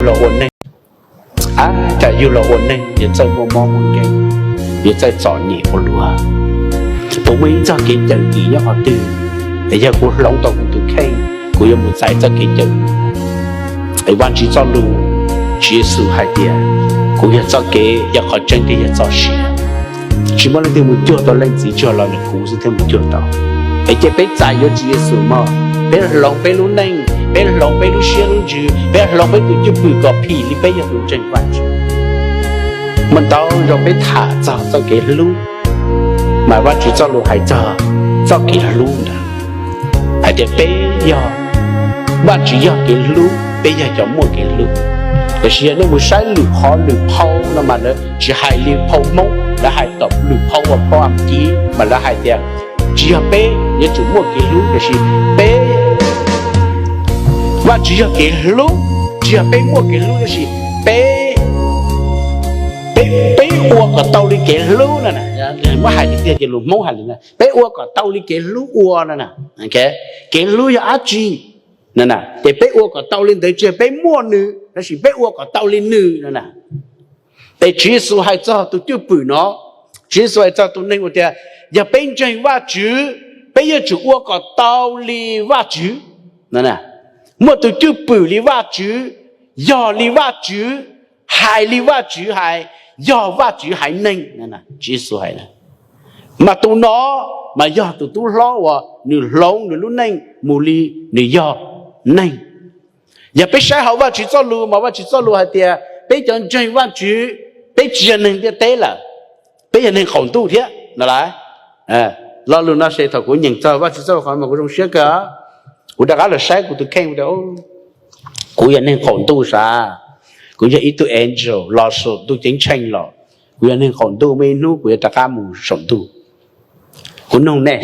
los ua neeg, ab, cas yug los ua neeg yuav txawj muaj mob muaj nkeeg, yuav txawj txom nyem ua luaj. Puas muaj ib txoj kev cawm dim nyob qhov twg, es yog kuv hloov tau kuv tus kheej, kuv yuav mus txais txoj kev cawm dim? Es Vajtswv txoj lus, Tswv Yexus hais tias, kuv yog txoj kev, yog qhov tseeb thiab yog txoj sia. Tsis muaj leej twg mus cuag tau Leej Txiv Tsuag los ntawm kuv xwb thiaj mus cuag tau. Es cia peb txais yuav Tswv Yexus mog, peb hloov peb lub neej, peb hloov peb lub siab lub ntsws, peb hloov peb tus cwj pwm kom phim li peb yog tus ntseeg Vajtswv. Muaj ntau zaus peb tham txog txoj kev hlub, mas Vajtswv txoj lus hais txog txoj kev hlub ntawd, hais tias peb yog, Vajtswv yog kev hlub, peb yog cov muaj kev hlub. Tiam sis yog nej mus saib lwm qhov lwm phau no mas lawv tsis hais li phau Hmoob, lawv hais tom lwm phau uas phau Askiv mas lawv hais tias, tsis yog peb yuav tsum muaj kev hlub, tiam sis peb, Vajtswv yog kev hlub, tsis yog peb muaj kev hlub, tab sis peb, peb, peb ua kom tau li kev hlub no na. Muab hais tiag tiag ces lus Hmoob hais li, peb ua kom tau li kev hlub ua no na. Kev hlub yog dab tsi? Ces peb ua kom tau li ntawd, tsis yog peb muaj nws, tab sis peb ua kom tau li nws no na. Es Tswv Yexus hais txog tus cwj pwm no, Tswv Yexus hais txog tus neeg uas tias, yog peb ntseeg Vajtswv, peb yuav tsum ua kom tau li Vajtswv. Muaj tus cwj pwm li Vajtswv, yog li Vajtswv, hais li Vajtswv hais, yog Vajtswv haiv neeg. Tswv Yexus hais, mas tus no mas yog tus tub hlob uas nws hloov nws lub neej mus li nws yog neeg. Yog peb saib hauv Vajtswv txoj lus mas Vajtswv txoj lus hais tias peb cov ntseeg Vajtswv, peb tsis yog neeg ntiaj teb lawm, peb yog neeg qaum ntuj thiab no lauj. Lo lus no ces thaum kuv nyeem txog Vajtswv txoj lus qhov no mas kuv zoo siab kawg. Kuv rov qab los saib kuv tus kheej, kuv tias, kuv yog neeg qaum ntuj sav, kuv yog ib tug angel los saum ntuj ceeb tsheej los, kuv yog neeg qaum ntuj, muaj ib hnub kuv yuav rov qab mus saum ntuj. Kuv nug nej,